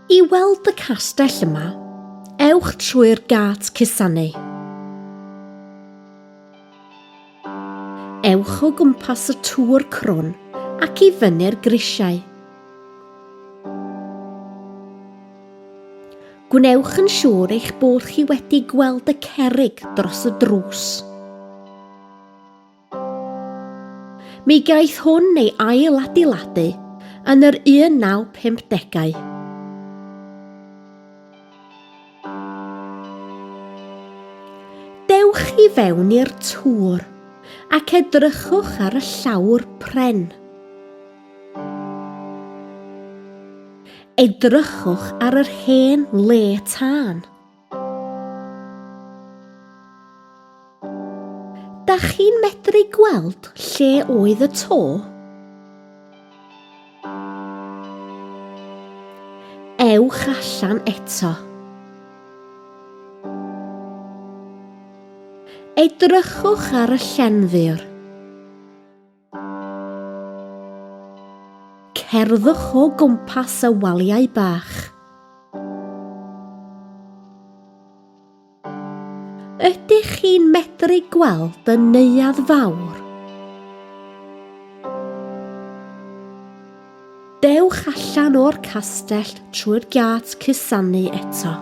I weld y castell yma, ewch trwy'r gât cusanu. Ewch o gwmpas y tŵr crwn ac i fyny'r grisiau. Gwnewch yn siŵr eich bod chi wedi gweld y cerrig dros y drws. Mi gaeth hwn ei ail-adeiladu yn yr 1950au. Dewch i fewn i'r tŵr ac edrychwch ar y llawr pren. Edrychwch ar yr hen le tân. Dach chi'n medru gweld lle oedd y to? Ewch allan eto. Edrychwch ar y llenfur. Cerddwch o gwmpas y waliau bach. Ydych chi'n medru gweld y neuadd fawr? Dewch allan o'r castell trwy'r giât cusanu eto.